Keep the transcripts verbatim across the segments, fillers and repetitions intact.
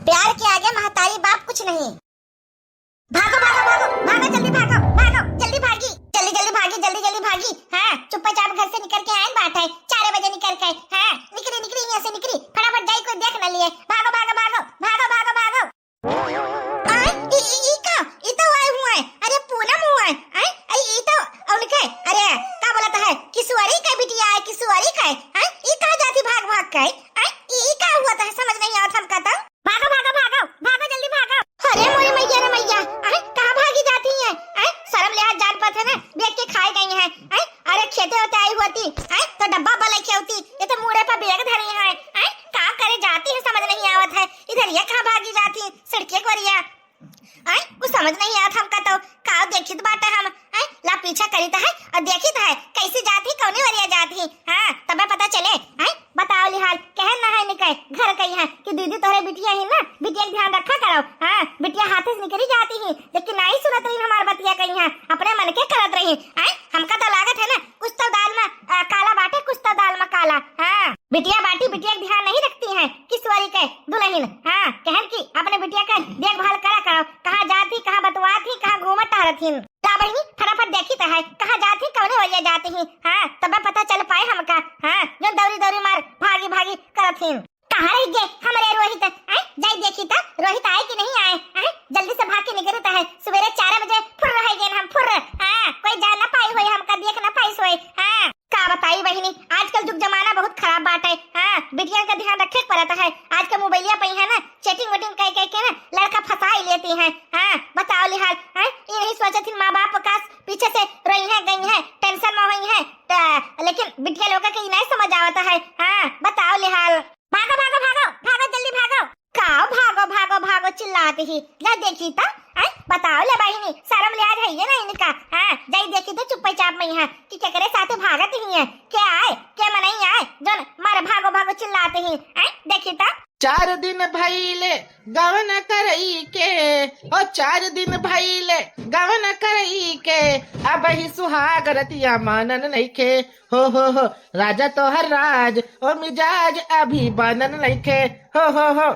प्यार के आगे महतारी बाप कुछ नहीं। भागो, भागो, भागो, भागो, जल्दी भागो, भागो, जल्दी भागी, जल्दी, जल्दी भागी, जल्दी, जल्दी भागी। हाँ, चुप्पे चाप घर से निकल के आए बाटे, चार बजे निकल के। हाँ, निकली, निकली, यहाँ से निकली, फटाफट जाई, कोई देख न लिए। भागो, भागो, भागो, भागो, भागो, भागो। आय, ई, ई, ई का? ई तो आए हुआ है। अरे पूनम हुआ है। आय, ई, ई तो उनके, अरे का बोलत है? किशोरी का बिटिया है, किशोरी का है। आय, ई कहाँ जाती भाग भाग के? आय, ई, ई का हुआ था? समझ नहीं आवत हमका तो। भागो, भागो, भागो, भागो, जल्दी भागो। अरे मोरी मैया रे मैया, आय, कहाँ भागी जाती हैं? आय, शर्म लिहाज जान पात है ना, बेच के खाए गई हैं। आय, अरे खेते होते आई होती, आय, तो डब्बा बले के होती, ये तो मूड़े पर बैग धरी हैं। आय, का करे जाती है, समझ नहीं आवत है। इधर ये कहाँ भागी जाती, सड़के कोरिया। आय, कुछ समझ नहीं आवत हमका तो, का देखित बाटे हम, आय, ला पीछा करित है और देखित है, कैसे जाती, कौने वरिया जाती। हाँ, तबे पता चले। आय, बताओ लिहाल, कहन ना है निकाय, घर कही है कि दीदी तोहरे बिटिया ही ना, बिटिया के ध्यान रखा करो। हाँ, बिटिया हाथे से निकली जाती ही, लेकिन नहीं सुनत रही हमार बतिया कही है, अपने मन के करत रही। आय, हमका तो लागत है ना, कुछ तो दाल में, आ, काला बाटे, कुछ तो दाल में काला। हाँ, बिटिया बाटी, बिटिया के ध्यान नहीं रखती हैं, किशोरी के दुल्हन। हाँ, कहन की अपने बिटिया के देखभाल करा करो, कहाँ जात ही, कहाँ बतवात ही, कहाँ घूमत टहरत ही। ला बहिनी, फटाफट देखी तो है, कहाँ जात ही, कौने वजह जात ही। हाँ, तब पता चल पाए हमका। हाँ, जो दौरी दौरी मार भागी भागी करत ही। कहाँ रह गए हमरे रोहित? आय, जाई देखी तो रोहित आए कि नहीं आए? आय, जल्दी से भाग के निकलता है, सुबेरे चार बजे फुर्र रह गए हम, फुर्र। हाँ, कोई जा ना पाई होई, हमका देख ना पाई सोई। हाँ, का बताई बहिनी, आजकल जुग जमाना बहुत खराब बाटे। हाँ, बिटिया का ध्यान रखे के पड़ता है। आज के मोबाइलिया पे है ना, चैटिंग वैटिंग कह कह के ना लड़का फंसा ही लेती हैं। हाँ, बताओ लिहाल। हाँ, ये नहीं सोचत हिन माँ बाप का पीछे से रही हैं, गई हैं, टेंशन में हुई हैं। त-, लेकिन बिटिया लोग के ई नहीं समझ आवता है। हाँ, बताओ लिहाल। भागो, भागो, भागो, भागो, जल्दी भागो। का भागो, भागो, भागो चिल्लात ही? जा देखी त, आय, बताओ ले बहिनी, शर्म लिहाज है ये ना इनका? हाँ, जाई देखी त चुप्पे चाप में यहाँ कि केकरे साथे भागत ही है, के आए, के मनई आए, जोन मारे भागो, भागो चिल्लात ही, आय, देखी त। चार दिन भइले गवन करई के, ओ चार दिन भइले गवन करई के, अबही सुहाग रतिया मानन नइखे। हो, हो, हो, राजा तोहर राज, ओ मिजाज अभी बनन नइखे। हो, हो, हो,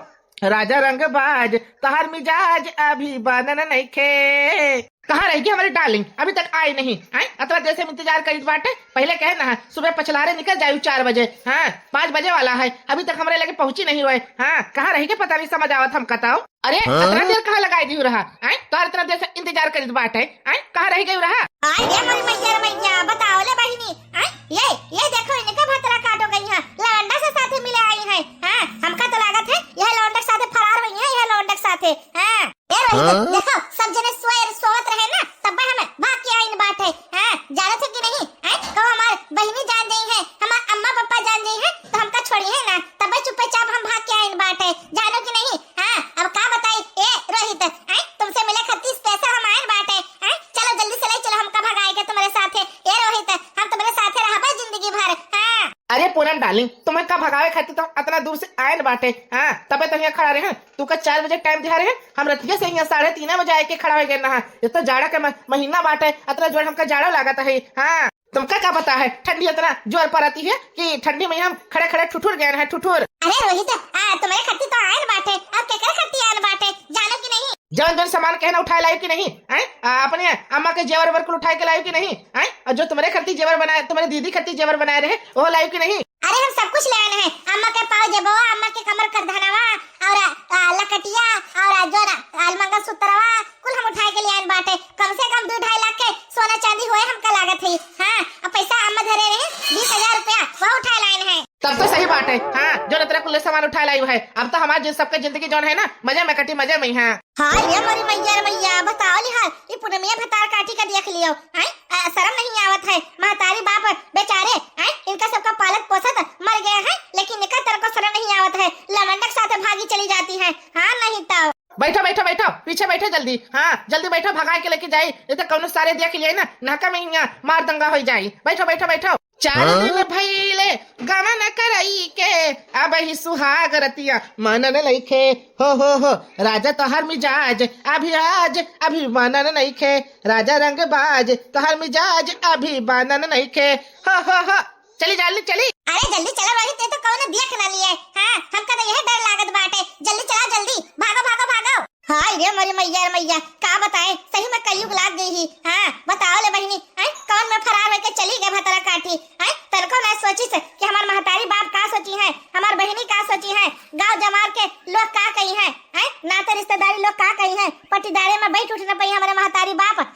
राजा रंगबाज, तोहर मिजाज अभी बनन नइखे। कहाँ रह गई हमारी डार्लिंग? अभी तक आई नहीं। आय, अतना देर से हम इंतजार करीत बाटे। पहले कहे ना, सुबह पछलारे निकल जायु चार बजे। हाँ, पाँच बजे वाला है, अभी तक हमरे लगे पहुँची नहीं हुए। हाँ, कहाँ रह गई पता नहीं, समझ आवत हमका तो। अरे, हाँ? अतना देर कहाँ लगाई दिहु रहा? आय, तोहर अतना देर से इंतजार करीत बाटे। आय, कहाँ रह गई रहा? आय रे मोरी मैया रे मैया, बताओ ले बहिनी। आय, ये, ये देखो इनके भतरा काटो गई हैं, लवंडा से साथे मिले आई हैं। हाँ, हमका तो लागत है यह लवंडा के साथे फरार हुई हैं, यह लवंडा के साथे। हाँ, ए रोहित, हाँ? देखो सब जने सोए, सोवत रहे ना, तब हम भाग के आइन बाटे। हाँ, जानत है कि नहीं? आय, कहो हमार बहिनी जान जाई है, हमार अम्मा पापा जान जाई है, तो हमका छोड़ी है ना, तब चुप्पे चाप हम भाग के आइन बाटे, जानो कि नहीं? हाँ, अब का बताई, ए रोहित, आय, तुमसे मिले खातिर स्पेशल हम आइन बाटे। आय, चलो जल्दी से ले चलो हमका भगाए के तुम्हारे साथे। ए रोहित, हम तुम्हारे साथे रहबे जिंदगी भर। हाँ। अरे पूनम डार्लिंग, तुम्हें का भगावे खातिर तो अतना दूर से आयल बाटे। हाँ, तबे तो यहाँ खड़ा रहे। तू का चार बजे टाइम दिया रहे, हम रतिया से यहाँ साढ़े तीन बजे आए के खड़ा हो गए ना। ये तो जाड़ा के म-, महीना बाटे, अतना जोर हमका जाड़ा लागत है। हाँ, तुमका का पता है ठंडी अतना जोर पड़ती है कि ठंडी में हम खड़े खड़े ठुठुर गए हैं, ठुठुर। अरे रोहित, आ, तुम्हारे खातिर तो आयल बाटे, अब केकर खातिर आयल बाटे, जानो कि नहीं? जौन जौन सामान कहे ना उठाए लायू कि नहीं? हैं? आ, अपने अम्मा के जेवर वेवर कुल उठाए के लायू कि नहीं? हैं? और जो तुम्हारे खातिर जेवर बनाए, तुम्हारे दीदी खातिर जेवर बनाए रहे, वो लायू कि नहीं? अरे हम सब कुछ ले आए हैं, अम्मा के पाव जेबो, अम्मा के कमर करधनवा, और, आ, लकटिया, और जो ना, आ, मंगलसूत्रवा, कुल हम उठाए के ले आए बाटे। कम से कम दो ढाई लाख के सोना चांदी होए हमका लागत है। हाँ, अब पैसा अम्मा धरे रहे, बीस हजार रुपया, वो उठाए लाए हैं। तब तो सही बाटे। हाँ, जो अतना कुल सामान उठाए लायू है, अब तो हमार जिन-, सबके जिंदगी जौन है ना, मजे में कटी, मजे में। हाँ। हाँ, ये मोरी मैया रे मैया, बताओ लिहाल, ये पूनमिया भतार काटी का देख लियो, हैं? आ, शर्म नहीं आवत है, महतारी बाप बेचारे, हैं? इनका सबका पालत पोसत मर गया है, लेकिन इनका तरह को शर्म नहीं आवत है, लवंडक साथ भागी चली जाती है। हाँ, नहीं तो। बैठो, बैठो, बैठो, पीछे बैठो जल्दी। हाँ, जल्दी बैठो, भगाए के लेके जाई, ये तो कौनो सारे देख लिए ना, नाका में यहाँ मार दंगा हो जाई। बैठो, बैठो, बैठो। चार हाँ? दिन भइले गवन करई के, अबही सुहाग रतिया मानन नइखे। हो, हो, हो, राजा तोहार मिजाज अभी आज अभी मानन नइखे। राजा रंगबाज तोहार मिजाज अभी मानन नइखे। हो, हो, हो, चली जल्दी चली। अरे जल्दी चला रोहित, ये तो कौनो देख ना लिए। हाँ, हमका तो यह डर लागत बाटे। जल्दी चला, जल्दी भागो, भागो, भागो। हाय रे मोरी मैया रे मैया, का बताए, सही में कलयुग लाग गई ही। हाँ, बताओ ले बहिनी, हैं, कौन में फरार होके चली गए भतरा काठी, हैं, तनको ना सोचिस कि हमार महतारी बाप का सोची है, हमार बहिनी का सोची है, गाँव जमार के लोग का कही है, हैं, नाते रिश्तेदारी लोग का कही है, पटीदारे में बैठ उठ न पाई हमारे महतारी बाप।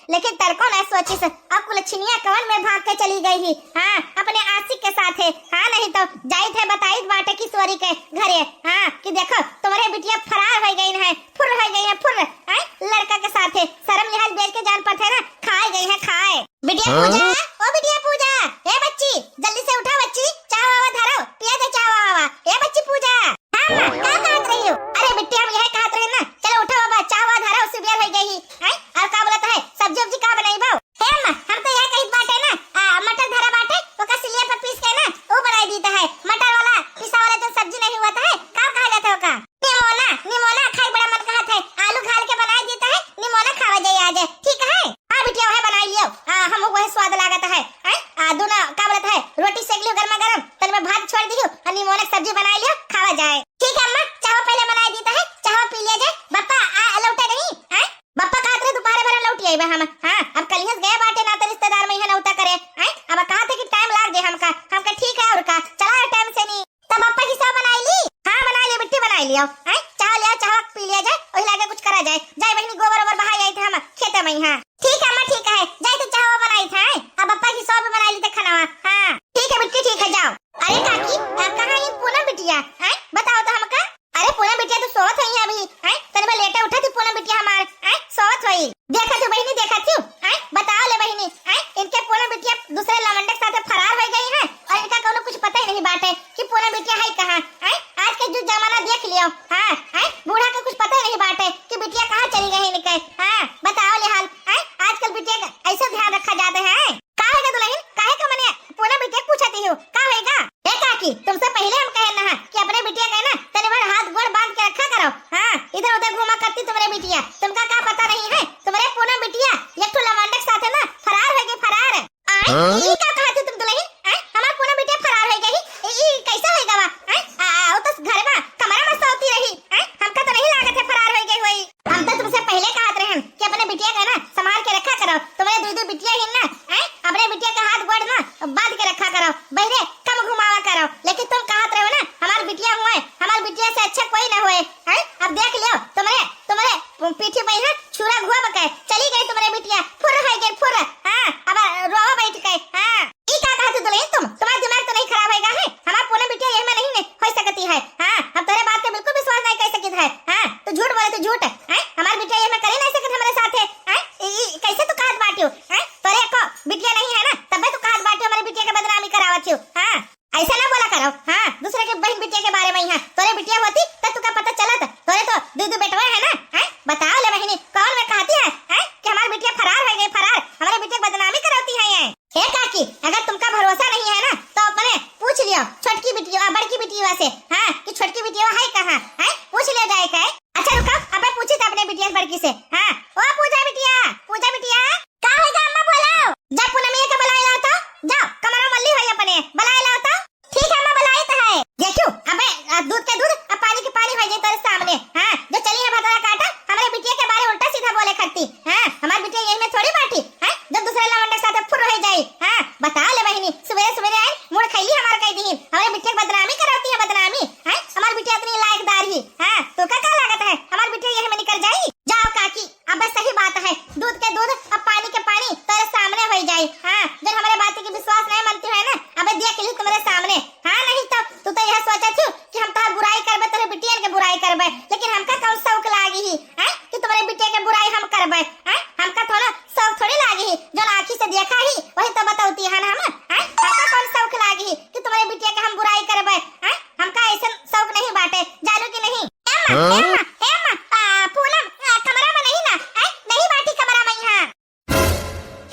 लेकिन तनको ना सोचिस, अब कुलछिनिया कौन में भाग के चली गई ही। हाँ, अपने आशिक के साथे। हाँ, नहीं तो जाइत है बताइत बाटे किशोरी के घरे। हाँ, कि देखो तुम्हारे बिटिया फरार हो गई है, फुर्र हो गई है, फुर्र। हैं, लड़का के साथे शर्म लिहाज बेच के जान पड़ते ना, खाए गई है, खाए। बिटिया हाँ? पूजा, ओ बिटिया पूजा, ए बच्ची, जल्दी से उठा बच्ची, चाह वावा धरो, पिया दे चाह वावा, ए बच्ची पूजा। हाँ, का कहत रही हो? अरे बिट्टी, हम यह कहत रहे ना, चलो उठो बाबा, चाह वाह धरो, सुबेर हो गई ही। हैं? और का बोलत है, सब्जी उब्जी का बनाई बाऊ? हे अम्मा, हम तो यह कहित बाटे ना, आ, मटर धरा बाटे, ओका सिलिया पर पीस के ना, वो बनाई दीता है, मटर वाला, पिसा वाला जो सब्जी नहीं हुआ था है, का कहा जाता है ओका? निमोना, निमोना खाई बड़ा मन कहत है, आलू घाल के बनाई दीता है, निमोना खावा जाए आज, ठीक है? हाँ बिटिया, वह बनाई लियो, आ, हम वह स्वाद लागत है, हैं? आ, दोनों का बोलत है, रोटी सेक लियो गर्मा गर्म, तन में भात छोड़ दियो, और निमोना के सब्जी बनाई लियो, खावा जाए। ठीक है अम्मा, चाहो पहले बनाई दीता है, चाहो पी लिया जाए। बप्पा आ लौटे नहीं, हैं? बप्पा कहत रहे दोपहर भर लौट आइबे हम। हाँ, अब कलियस गए बाटे नाते रिश्तेदार में यहाँ नौता करे, हैं? अब कहत है कि टाइम लाग दे हमका। हमका ठीक है और का, चला टाइम से नहीं। तब बप्पा की सब बनाई ली? हाँ बनाई ली बिट्टी, बनाई लियो, हैं? चाह लिया, चाह पी लिया जाए, वही लागे कुछ करा जाए। जाए बहिनी गोबर ओबर बहा आई थे हम खेते में यहाँ। ठीक है अम्मा, ठीक है, जाए तो चाह वो बनाई था, हैं? अब बप्पा की सब बनाई ली थे खाना। हाँ ठीक है बिट्टी, ठीक है, जाओ। अरे काकी, आ, कहाँ है पूनम बिटिया? हैं? बताओ तो हमका। अरे पूनम बिटिया तो सोवत है अभी, हैं? तनी भर लेटे उठा थी पूनम बिटिया हमार, हैं? सोवत होई। देखा थी बहिनी, देखा थी, हैं? बताओ ले बहिनी, हैं? इनके पूनम बिटिया दूसरे लवंडे के साथे फरार हो गई है और इनका कौनो कुछ पता ही नहीं बाटे कि पूनम बिटिया है कहाँ, हैं? आज के जो जमाना देख लियो, हाँ, हैं? बूढ़ा के कुछ पता ही नहीं बाटे कि बिटिया कहाँ चली गई इनके, हाँ? बताओ ले हाल, हैं? आजकल बिटिया का ऐसा ध्यान रखा जाता है। का होएगा दुल्हन? काहे का मने पूनम बिटिया के पूछत ही हो? का होएगा? ए काकी, तुमसे पहिले हम कहे ना कि अपने बिटिया के ना तनी भर हाथ गोड़ बांध के रखा करो। हाँ, इधर उधर घूमा करती तुम्हारे बिटिया। तुमका का पता नहीं है? तुम्हारे पूनम बिटिया एक ठो लवंडे के साथे ना फरार होएगी, फरार। आय, हाँ? ई का कहत हो तुम दुल्हन? आय, हमार पूनम बिटिया फरार हो गई? ई, ई कैसे होएगा वा? आय, आ, आ, वो तो घर में कमरा में सोती रही। आय, हमका तो नहीं लागत है फरार हो गई होई। हम तो तुमसे पहिले कहत रहन कि अपने बिटिया के ना संभाल के रखा करो। तुम्हारे दुई दुई बिटिया ही ना, हैं? अपने बिटिया के हाथ गोड़ ना बांध के रखा करो, बहिरे कम घुमावा करो। लेकिन तुम कहत रहो ना हमार बिटिया हुए, हमार बिटिया से अच्छा कोई ना हुए, हैं? अब देख लियो, तुम्हारे, तुम्हारे पीठी पे यहाँ छुरा घुआ बके चली गई तुम्हारे बिटिया, फुर्र हो गई फुर्र। हाँ, अब रोवा बैठ गए। हाँ। ई का कहत हो दुल्हन तुम? तुम्हारा दिमाग तो नहीं खराब होएगा है? हमार पूनम बिटिया यही में नहीं, नहीं हो सकती है। हाँ, हम तेरे बात के बिल्कुल विश्वास नहीं कर सकते है। हाँ, तू झूठ बोले, तू झूठ। हैं? हमार बिटिया यही में करे नहीं सकत हमारे साथ है। हैं? ई, ई कैसे तू कहत बाटियो? हैं? तोरे को बिटिया नहीं है ना, तबे तू कहत बाटियो हमारे बिटिया के बदनामी करावत हो। हाँ, ऐसा ना बोला करो। हाँ, दूसरे के बहन बिटिया के बारे में यहाँ तोरे बिटिया होती तो तुका पता चलत। तोरे तो दू दू बेटवा है ना। हैं? बताओ ले बहिनी, कौन में कहती है, हैं, कि हमार बिटिया फरार हो गई, फरार, हमारे बिटिया की बदनामी कराती है ये। हे काकी, अगर तुमका भरोसा नहीं है ना, तो अपने पूछ लियो छोटकी बिटिया, बड़की बिटिया से, हाँ, कि छोटकी बिटिया है कहाँ, हैं, पूछ लियो जाए के। अच्छा रुको, अबे पूछी तो अपने बिटिया से, बड़की से। हाँ, ओ पूजा बिटिया, पूजा बिटिया। का होगा अम्मा, बोलाओ। जा पूनमिया के बुलाए लाओ तो, जाओ, कमरा मल्ली होई अपने, बुलाए लाओ तो। ठीक है अम्मा, बुलाई तो है। देखियो, अबे, आ, दूध के दूध, अब पानी के पानी हो जाए तोरे सामने। हाँ, जो चली है भतरा काटा, हमारे बिटिया के बारे उल्टा सीधा बोले खत्ती। हाँ, हमार बिटिया यही में थोड़ी बाटी। हाँ, जब दूसरे लवंडे के साथ फुर रह जाई। हाँ, बता ले बहिनी, सुबेरे सुबेरे आए, मुड़ खैली हमार कह दी। हमारे बिटिया की बदनामी कराती है, बदनामी। हाँ, हमार बिटिया इतनी लायकदार ही। हाँ, तो का, का लागत है, हमार बिटिया यही में निकल जाई? जाओ काकी, अब बस सही बात है, दूध के दूध, अब पानी के पानी, तोरे सामने हो जाई। हाँ, जब हमारे बात के विश्वास नहीं मानती है ना, अबे देख ली तुम्हारे सामने। हाँ, नहीं तो तू तो यह सोचा थी कि हम तोहार बुराई करबे, तोरे बिटियन के बुराई करबे, लेकिन हमका कौन शौक लागी ही, हैं, कि तुम्हारे बिटिया के बुराई हम करबे, हैं? हमका थोड़ा शौक थोड़ी लागी ही, जो आँखी से देखा ही वही तो बतौती है ना हम, हैं? हमका कौन शौक लागी ही कि तुम्हारे बिटिया के हम बुराई करबे, हैं? हमका ऐसा शौक नहीं बाटे, जानू कि नहीं? ए अम्मा, ए अम्मा, ए अम्मा, आ, पूनम, आ, कमरा में नहीं ना, हैं? नहीं बाटी कमरा में यहाँ।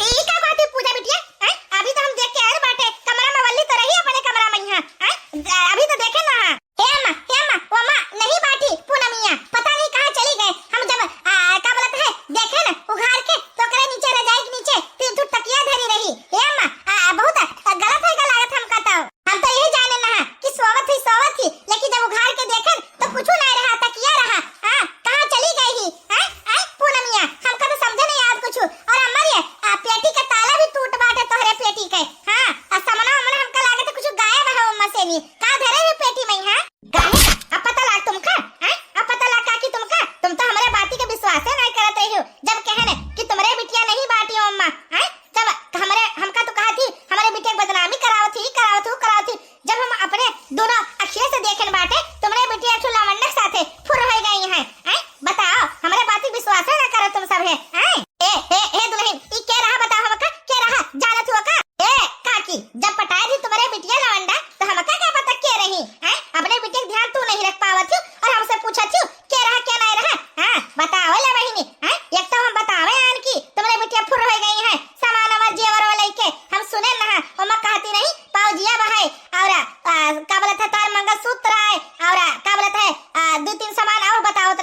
ई का बात है पूजा बिटिया? हैं? अभी तो हम देख के आए बाटे, कमरा में वल्ली तो रही अपने कमरा में यहाँ, हैं? अभी तो देखे ना। हे अम्मा, हे अम्मा, वो अम्मा नहीं बाटी, पूनमिया, पता नहीं कहाँ चली गए। हम जब, आ, का बोलत है, देखे ना, उघार के, तो ओकरे नीचे, रजाई के नीचे तीन ठो तकिया धरी रही। हे अम्मा, आ, बहुत, आ, गलत है, गलत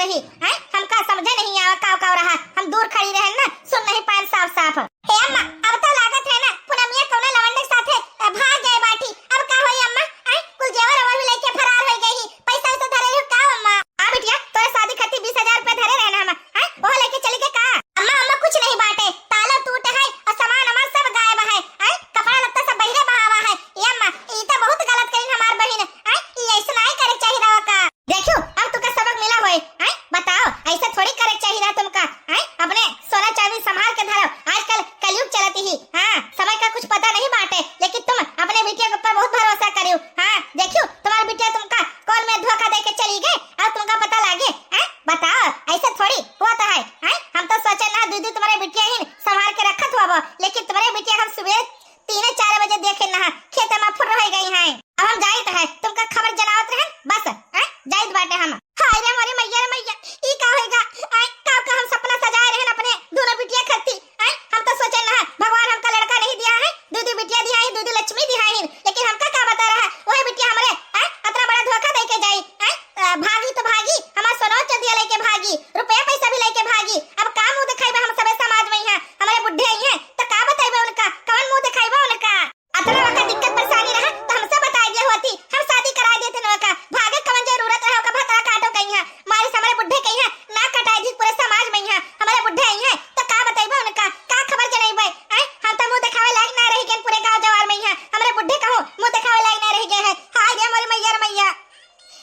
रही, हैं? हमका समझे नहीं आवा का का रहा, हम दूर खड़ी रहन ना, सुन नहीं पाएन साफ साफ। हे अम्मा, अब तो लागत है ना, पूनमिया कौनो लवंडे के साथे, अ, भाग गए बाटी। अब का होई अम्मा? हैं? कुल जेवर ओवर भी लेके फरार हो गई ही। पैसा वैसा धरे हो का अम्मा? हाँ बिटिया, तोरे शादी खातिर बीस हजार रुपया धरे रहे ना हम, हैं? वह लेके चली के का? अम्मा, अम्मा कुछ नहीं बाटे, ताला टूट है और सामान वामान सब गायब है, हैं? कपड़ा लत्ता सब बहिरे बहावा है। ए अम्मा, ई तो बहुत गलत करिन हमार बहिन, हैं? ई ऐसे नहीं करे चाहिए रहा का? देखियो, अब तुका सबक मिला होए, हैं? बताओ, ऐसा थोड़ी करे चाहिए रहा तुमका, हैं? अपने सोना चांदी संभाल के धरो, आजकल कलयुग चलती ही, हाँ, समय का कुछ पता नहीं बाटे, लेकिन तुम अपने बिटिया के ऊपर बहुत भरोसा करियो, हाँ, देखियो, तुम्हारी बिटिया तुमका कौन में धोखा दे के चली गई, अब तुमका पता लागे, हैं? बताओ, ऐसा थोड़ी होता है, हैं? हम तो सोचे ना दीदी तुम्हारे बिटिया ही संभाल के रखत हुआ, लेकिन तुम्हारे बिटिया हम सुबह तीन चार बजे देखे ना, खेत में फुर्र हो गई हैं। अब हम जाइत है, तुमका खबर जनावत रहन, बस, हैं? जाइत बाटे हम। हाय रे मोरे मैया रे मैया, ई का होएगा? आय, का, का हम सपना सजाए रहन अपने दोनों बिटिया खरती, आय, हम तो सोचे ना, भगवान हमका लड़का नहीं दिया है, दीदी बिटिया दिया है, दीदी लक्ष्मी दिया है, लेकिन हमका का पता रहा, वही बिटिया हमरे, आय, अतना बड़ा धोखा दे के जाई, आय, अ, भागी तो भागी, हमार सोनवा चंदिया लेके भागी, रुपया पैसा भी लेके भागी। अब का मुंह दिखाई बा हम सबे समाज में यहाँ, हमारे बुढ़े आई हैं, तो का बताई बा उनका, कौन मुंह दिखाई बा उनका? अतना वका दिक्कत परेशानी रहा, तो हमसे बताई दिया होती, हम शादी कराई देते न वका। भागे कवन जरूरत रहा, ओका भतरा काटो कहीं है, मारी से हमारे बुढ़े कहीं है, ना कटाई दी पूरे समाज में यहाँ, हमारे बुढ़े आई हैं, तो का बताई बा उनका, का खबर जनाई बा? आय, हम तो मुंह दिखावे लायक ना रह गए पूरे गांव जवार में यहाँ, हमारे बुढ़े कहूँ मुंह दिखावे लायक ना रह गए हैं। हाय रे मोरे मैया रे मैया।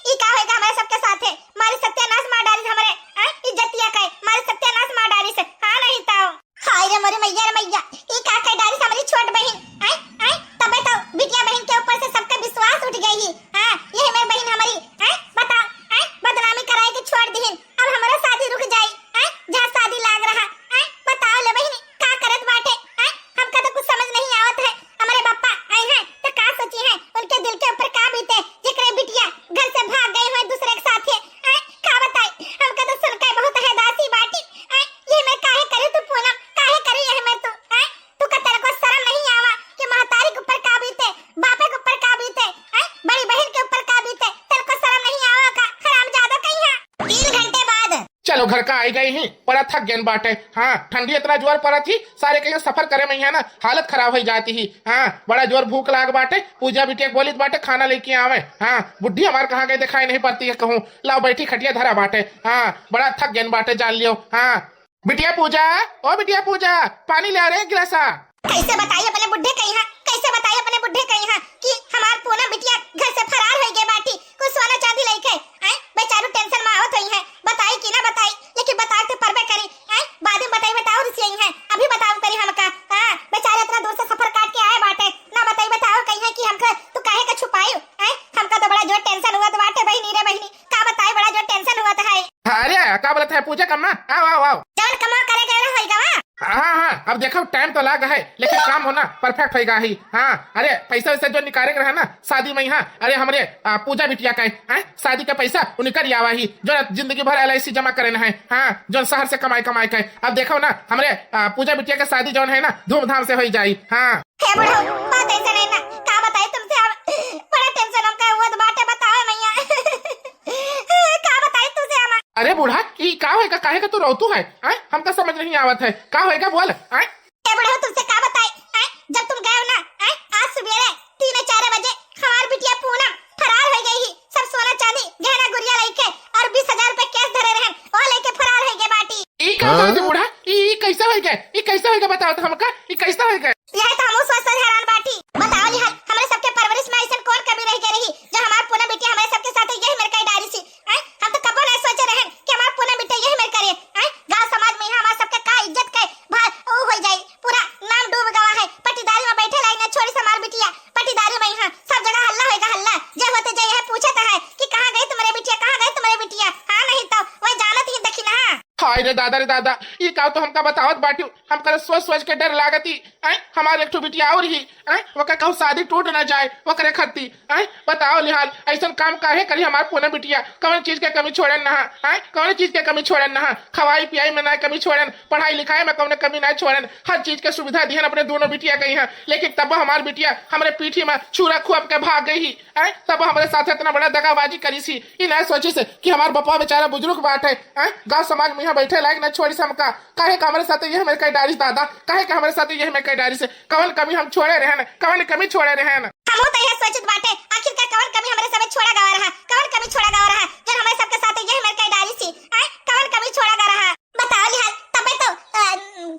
ई का होएगा हमारे सबके साथे? मारी सत्यानाश मार डालिस हमरे, आ, इज्जतिया के, मारी सत्यानाश मार डालिस। हाँ नहीं तो। हाय रे मोरे मैया रे मैया, ई का कह डालिस हमारी छोट बहिन, आ, आ, तबे तो बिटिया बहिन के ऊपर से सबका विश्वास उठ गई ही। हाँ, यही मेरी बहिन हमारी, आ, बताओ, आ, बदनामी कराए के छोड़ दिहिन, अब हमारा शादी रुक जाई, आ, जहाँ शादी लाग रहा, आ, बताओ ले बहिन, का करत बाटे, आ, हमका तो कुछ समझ नहीं आवत है। हमारे पापा आई हैं तो का सोची हैं, उनके दिल के ऊपर का बीते, जेकरे बिटिया घर से भाग गई हुए दूसरे के साथ है। आय, का बताई, हमका तो सुनकर बहुत हैदासी बाटी। आय, ये मैं काहे करी तू पूनम, काहे करी ये मैं तू? आय, तू का तेरे को शर्म नहीं आवा कि महतारी के ऊपर का बीते, बापे के ऊपर का बीते, आय, बड़ी बहिन के ऊपर का बीते, तेरे को शर्म नहीं आवा का? हरामजादा कहीं है। तीन घंटे बाद। चलो घर का आई गई ही, बड़ा थक गयन बाटे। हाँ, ठंडी इतना जोर पड़त ही, सारे कहीं सफर करे में ही है ना, हालत खराब हो जाती ही। हाँ, बड़ा जोर भूख लाग बाटे, पूजा बिटिया के बोलित बाटे खाना लेके आवे। हाँ, बुढ़ी हमार कहाँ गई दिखाई नहीं पड़ती है कहूँ। लाओ बैठी खटिया धरा बाटे। हाँ, बड़ा थक गयन बाटे जान लियो। हाँ, बिटिया पूजा, ओ बिटिया पूजा, पानी ले आ रे एक गिलासा। कैसे बताई अपने बुढ़े कहीं है, कैसे बताई अपने बुढ़े कहीं है कि हमार पूनम बिटिया घर से फरार हो गए बाटी, कुछ सोना चांदी लेके, आय, बेचारू tension में आवत हुई है, बताई कि ना बताई, लेकिन बताए तो परबे करी, आय, बाद में बताई बताओ रिसियाई है, अभी बताओ करी हमका, हाँ, बेचारे इतना दूर से सफर काट के आए बाटे, ना बताई बताओ कहीं है कि हमका तू काहे का छुपाई, आय, हमका तो बड़ा जोर tension हुआ तो बाटे बहिनी रे बहिनी, का बताई बड़ा जोर tension हुआ तो है। अरे का बोलत है पूजा कम्मा, आओ आओ आओ। जौन कम्मा करे गए रहो होई गवा। हाँ, हाँ, अब देखो, time तो लाग है, लेकिन काम होना perfect होइगा ही। हाँ, अरे, पैसा वैसा जो निकाले के रहा ना, शादी में, हाँ, अरे, हमरे, आ, पूजा बिटिया का है, हाँ, शादी का पैसा उनकर ही आवा ही, जो जिंदगी भर L I C जमा करे ना है, हाँ, जो शहर से कमाई, कमाई का है। अब देखो ना, हमरे, आ, पूजा बिटिया का शादी जौन है ना, धूमधाम से होई जाई, हाँ। हे बुढ़ऊ, बात ऐसे नहीं ना, का बताई तुमसे अब, बड़ा tension हमका हुआ तो बाटे, बताओ मैया। का बताई तुझे हम? अरे बूढ़ा, ई का होएगा, काहे का तू रोतू है? आय, हमका समझ नहीं आवत है, का होएगा बोल? आय? ए बुढ़ऊ, तुमसे का बताई? आय, जब तुम गए हो ना, आय, आज सुबेरे तीन चार बजे हमार बिटिया पूनम फरार हो गई ही, सब सोना चांदी, गहना गुरिया लेके और बीस हजार रुपए cash धरे रहन, वो लेके फरार हो गए बाटी। ई का बात है बूढ़ा? ई, ई कैसे होएगा? ई कैसे होएगा बताओ तो हमका? ई कैसे होएगा? यह तो हमहू सोच सोच हैरान बाटी। बताओ लिहाल, हमरे सबके परवरिश में ऐसन कौन कमी रह गई रही, जो हमार पूनम बिटिया हमरे सबके साथ यही मेर कई डारी सी? हैं? हम तो कबो नहीं सोचे रहन कि हमार पूनम बिटिया यही मेर करे। हैं? गांव समाज में यहाँ हमार सबके का इज्जत के भार ऊ हो जाई, पूरा नाम डूब गवा है। पटीदारी में बैठे लाई ना छोड़ी हमार बिटिया, पटीदारी में यहाँ सब जगह हल्ला होएगा हल्ला। जे होते जे यह पूछत है कि कहाँ गई तुम्हारे बिटिया, कहाँ गई तुम्हारे बिटिया? हाँ नहीं तो वह जानत ही देखी ना। आई रे दादा रे दादा, ई का तो हमका बतावत बाटिउ, हमका सोच सोच के डर लागती। आय, हमार एक ठो बिटिया और ही, आय, ओकर कहूँ शादी टूट ना जाए, ओकरे खत्ती, आय, बताओ लिहाल, ऐसन काम काहे करी हमार पूनम बिटिया? कौन चीज के कमी छोड़न ना, आय, कौन चीज के कमी छोड़न ना, खवाई पियाई में ना कमी छोड़न, पढ़ाई लिखाई में कौनो कमी ना छोड़न, हर चीज के सुविधा दिहन अपने दोनों बिटिया के यहाँ, लेकिन तब हमार बिटिया हमरे पीठी में छुरा खुआब के भाग गई ही, आय, तब हमरे साथ इतना बड़ा दगाबाजी करी सी, ई ना सोचिस कि हमार बप्पा बेचारा बुजुर्ग बाटे, आय, गाँव समाज में यहाँ बैठे लायक ना छोड़िस हमका, काहे का हमरे साथे यह मेर कई डारिस दादा? काहे का हमरे साथे यह मेर कई डारिस? कवन कमी हम छोड़े रहेन? कवन कमी छोड़े रहेन? हमहू तो यह सोचत बाटे, आखिर का कवन कमी हमरे सबे छोड़ा गवा रहा? कवन कमी छोड़ा गवा रहा? जब हमरे सबके साथे यह मेर कई डारिस ही, आय, कवन कमी छोड़ा गवा रहा? बताओ लिहाल, तबे तो, अ,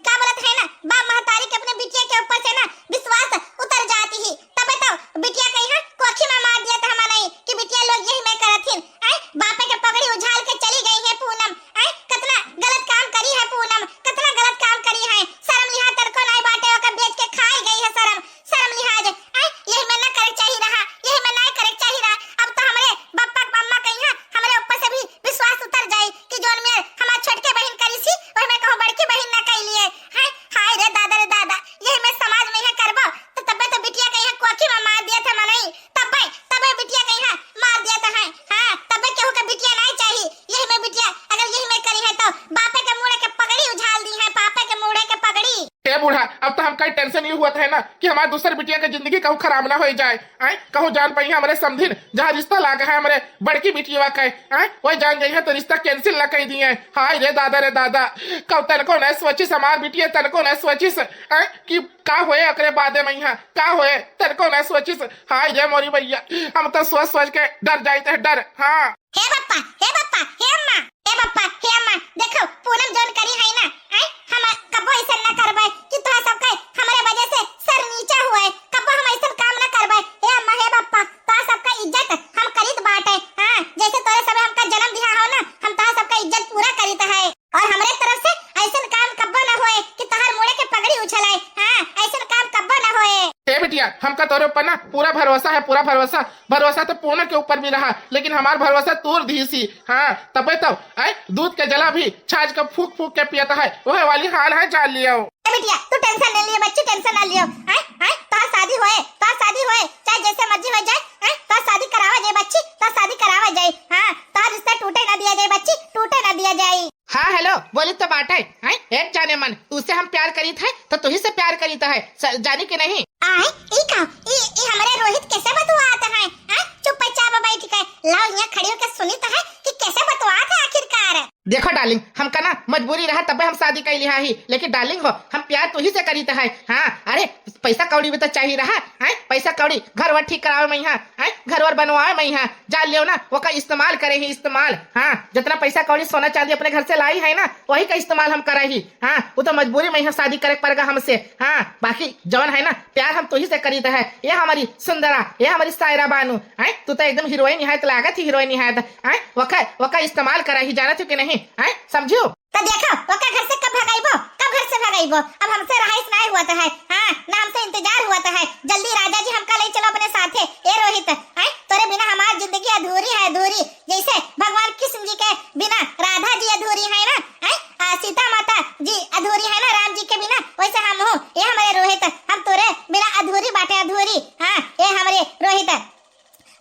का बोलत है ना, बाप महतारी के अपने बिटिया के ऊपर से ना विश्वास उतर जाती ही, तबे तो बिटिया कहीं कोखी में मार दिया था मनई कि बिटिया लोग यही में करत हिन। आय, बापे के पगड़ी उझाल के चली गई है पूनम। आय, कितना गलत काम करी है पूनम, कितना गलत काम करी है। शर्म लिहाज तनको नाय बाटे, ओकर बेच के खाए गई है शर्म, शर्म लिहाज। आय, यही में ना करे चाही रहा, यही में ना करे चाही रहा। अब तो हमरे बप्पा के मम्मा कहीं हमरे ऊपर से भी विश्वास उतर जाई कि जोन में हमार छोटके बहिन करी सी, वही में कहूँ बड़की बहिन ना कैली है। हाय, हाय रे दादा रे दादा, यही में समाज में यह करबो तो तबे तो बिटिया के यहाँ कोखी में मार दिया था मनई, तबे, तबे बिटिया के यहाँ मार दिया था है। हाँ, तबे केहू के बिटिया नहीं चाहिए। यही में बिटिया अगर यही में करी है तो बापे के मूड़े के पगड़ी उझाल दी है, बापे के मूड़े के पगड़ी। ए बूढ़ा, अब तो हमका टेंशन ये हुआ था ना कि हमार दूसर बिटिया के जिंदगी कहूँ खराब ना हो जाए। आय, कहूँ जान पाई हमरे समधिन जहाँ रिश्ता लागा है हमरे बड़की बिटिया का, आय, वही जान जाई है तो रिश्ता cancel ना कर दिए। हाय रे दादा रे दादा, कब तनको ना सोचिस हमार बिटिया, तनको ना सोचिस, आय, कि का होए ओकरे बादे में यहाँ, का होए, तनको ना सोचिस। हाय रे मोरी भैया, हम तो सोच सोच के डर जाइत है, डर। हाँ। हे बप्पा, हे बप्पा, हे अम्मा, हे बप्पा, हे अम्मा, देखो, पूनम जोन करी है ना, आय, हम कबो ऐसन ना करबे कि तोहा सबके हमरे वजह से सर नीचा हुए, कबो हम ऐसन काम ना करबे। हे अम्मा, हे बप्पा, तोहा सबका इज्जत हम करीत बाटे, हाँ, जैसे तोरे सबे हमका जन्म दिहा हो ना, हम तोहा सबका इज्जत पूरा करीत है। और हमरे तरफ से ऐसन काम कब्बो ना होए कि तोहर मुड़े के पगड़ी उछलाए। हाँ, ऐसन काम कब्बो ना होए। ए बिटिया, हमका तोरे ऊपर ना पूरा भरोसा है, पूरा भरोसा। भरोसा तो पूनम के ऊपर भी रहा, लेकिन हमार भरोसा तूर दीसी। हाँ, तबे तो, आय, दूध के जला भी छाछ के फूक फूक के पियत है, वह वाली हाल है, जान लियो। ए बिटिया, तू tension ना लियो बच्ची, tension ना लियो। आय, आय, तोहर शादी होए, तोहर शादी होए, चाहे जैसे मर्जी हो जाए, आय, तोहर शादी करावा जाए बच्ची, तोहर शादी करावा जाए। हाँ, तोहर रिश्ता टूटे ना दिया जाए बच्ची, टूटे ना दिया जाए। हाँ, hello, बोली तो बाटे, हैं? एक जाने मन, तुझसे हम प्यार करीत है, तो तुही से प्यार करीत है, स-, जानी कि नहीं? आय, ई का, ई, ई हमरे रोहित कैसे बतुआत है, हैं? चुपचाप बैठ के, लाओ यहाँ खड़ी होके सुनित है कि कैसे बतुआत है आखिरकार। देखो darling, हमका ना मजबूरी रहा तबे हम शादी कैली ही, लेकिन darling हो, हम प्यार तुही से करीत है। हाँ, अरे, पैसा कौड़ी भी तो चाहिए रहा, हैं? पैसा कौड़ी, घर वर ठीक करावे में यहाँ, हैं? घर वर बनवावे में यहाँ, जान लियो ना, ओका इस्तेमाल करे ही, इस्तेमाल। हाँ, जितना पैसा कौड़ी, सोना चांदी अपने घर से लाई है ना, वही का इस्तेमाल हम करे ही। हाँ, वो तो मजबूरी में यहाँ शादी करे के पड़ेगा हमसे। हाँ, बाकी जवन है ना, प्यार हम तुही से करीत है। ये हमारी सुंदरा, ये हमारी सायरा बानू, हैं? तू तो एकदम हीरोइन निहायत लागत ही, हीरोइन निहायत, हैं? वका, वका इस्तेमाल करे ही, जानत हो कि नहीं, हैं? समझियो? तो देखो, ओका घर से कब भगाइबो, कब घर से भगाइबो? अब हमसे रहाइश नाय हुआ तो है, हाँ, ना हमसे इंतजार हुआ तो है। जल्दी राजा जी हमका ले चलो अपने साथे। ए रोहित, हैं? तोरे बिना हमार जिंदगी अधूरी है, अधूरी। जैसे भगवान कृष्ण जी के बिना राधा जी अधूरी है ना, हैं? आ, सीता माता जी अधूरी है ना राम जी के बिना, वैसे हम हो, ये हमारे रोहित, हम तोरे बिना अधूरी बाटे, अधूरी। हाँ, ये हमारे रोहित।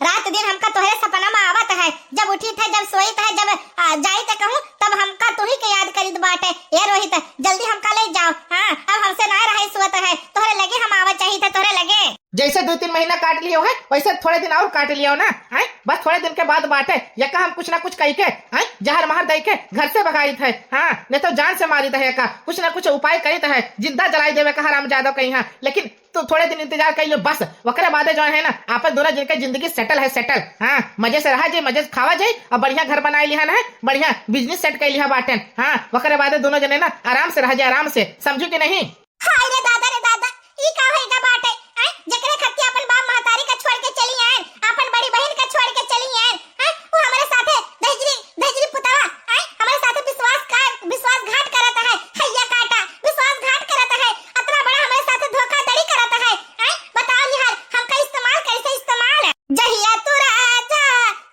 रात दिन हमका तोहरे सपना में आवत है, जब उठित है, जब सोइत है, जब, आ, जाइत है कहूँ, तब हमका तुही के याद करीत बाटे। ए रोहित, जल्दी हमका ले जाओ। हाँ, अब हमसे ना रहे सुअत है, तोहरे लगे हम आवा चाहित है, तोहरे लगे। जैसे दो तीन महीना काट लियो है, वैसे थोड़े दिन और काट लियो ना, हैं? बस थोड़े दिन के बाद बाटे, यका हम कुछ ना कुछ कही के, हैं? जहर महर दे के घर से भगाइत है, हाँ, नहीं तो जान से मारित है यका, कुछ ना कुछ उपाय करीत है, जिंदा जलाई देवे का हरामजादो कहीं, हाँ, लेकिन तो थोड़े दिन इंतजार कर लो बस, ओकरे बादे जो है ना, आपन दोनों जन के जिंदगी settle है, settle। हाँ, मजे से रहा जाए, मजे से खावा जाए, और बढ़िया घर बनाए लिहा ना है, बढ़िया business set कर लिहा बाटेन। हाँ, ओकरे बादे दोनों जने ना आराम से रहा जाए, आराम से, समझू कि नहीं? हाय रे दादा रे दादा, ई का होइगा बाटे? आय, जेकरे खत्ती अपन बाप महतारी का छोड़ के चली आए, अपन बड़ी बहिन का छोड़ के चली आए, हैं? वो हमरे साथे दहिजरी, दहिजरी पुतवा, हैं? हमरे साथे विश्वास का, विश्वासघात करत है, हैया काटा, विश्वासघात करत है, अतना बड़ा हमरे साथे धोखाधड़ी करत है, हैं? बताओ निहाल, हमका इस्तेमाल कैसे इस्तेमाल? जहिया तू राजा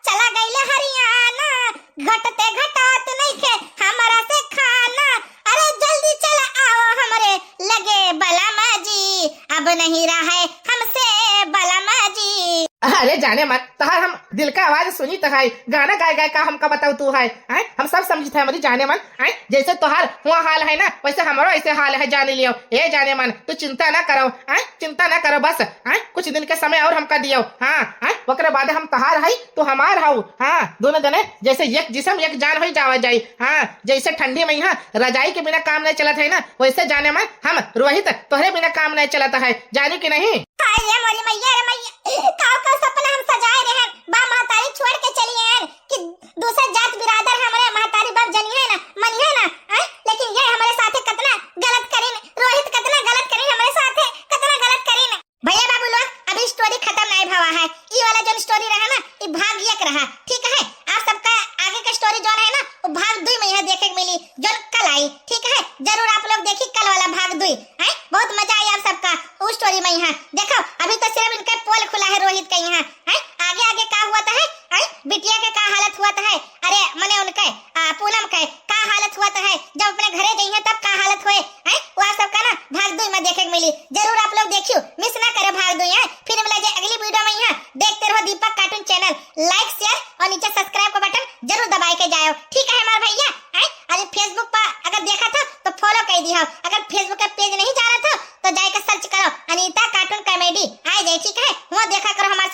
चला गइल हरियाणा, घटते घटात नइखे हमरा से खा जाने मन, तोहार हम दिल का आवाज सुनित है, गाना गाय गाय का हमका बताऊ तू है, हैं? हम सब समझित है हमरी जाने मन, हैं? जैसे तोहार हुआ हाल है ना, वैसे हमरो ऐसे हाल है, जाने लियो। ए जाने मन, तू चिंता ना करो, हैं? चिंता ना करो बस, हैं? कुछ दिन के समय और हमका दियो, हाँ, हैं? ओकरे बाद हम तोहार है, तू हमार हऊ, हाँ, दोनों जने जैसे एक जिसम एक जान होई जावा जाई, हाँ, जैसे ठंडी में यहाँ रजाई के बिना काम नहीं चलत है ना, वैसे जाने मन हम रोहित तोहरे बिना काम नहीं चलत है, जानी कि नहीं? हाय रे मोरी मैया रे मैया, काव काव सपना हम सजाए रहे हैं, बा महतारी छोड़ के चली हैं कि दूसर जात बिरादर हमरे महतारी बाप जनिहे ना, मनिहे ना, हैं? लेकिन ये हमरे साथे कतना गलत करिन, रोहित कतना गलत करिन हमरे साथे, कतना गलत करिन। भैया बाबू लोग, अभी स्टोरी खत्म नहीं भवा है, ई वाला जौन स्टोरी रहा ना, ई भाग एक रहा, ठीक है? आप सबका आगे का स्टोरी जौन है ना, वो भाग दुई में यहाँ देखे के मिली, जौन कल आई, ठीक है? जरूर आप लोग देखी कल वाला भाग दुई, हैं? बहुत मजा आई आप सबका उस स्टोरी में। यहाँ देखो, अभी तो सिर्फ इनका पोल खुला है रोहित का यहाँ, हैं? आगे आगे का हुआ था है, हैं? बिटिया के का हालत हुआ था है, अरे मने उनके, आ, पूनम के का हालत हुआ था है, जब अपने घरे गई है तब का हालत हुए, हैं? वो आप सबका ना भाग दुई में देखे के मिली, जरूर आप लोग देखियो, मिस ना करे भाग दुई, हैं? फिर मिला जाए अगली वीडियो में। यहाँ देखते रहो दीपक कार्टून चैनल, लाइक शेयर और नीचे सब्सक्राइब का बटन जरूर दबाए के जाओ, ठीक है हमारे भैया, हैं? अरे फेसबुक पर अगर देखा था तो फॉलो कर दिया, अगर फेसबुक का पेज नहीं जाना था तो जाए के सर्च करो अनीता कार्टून कॉमेडी, आ जाए, ठीक है? वो देखा करो हमारे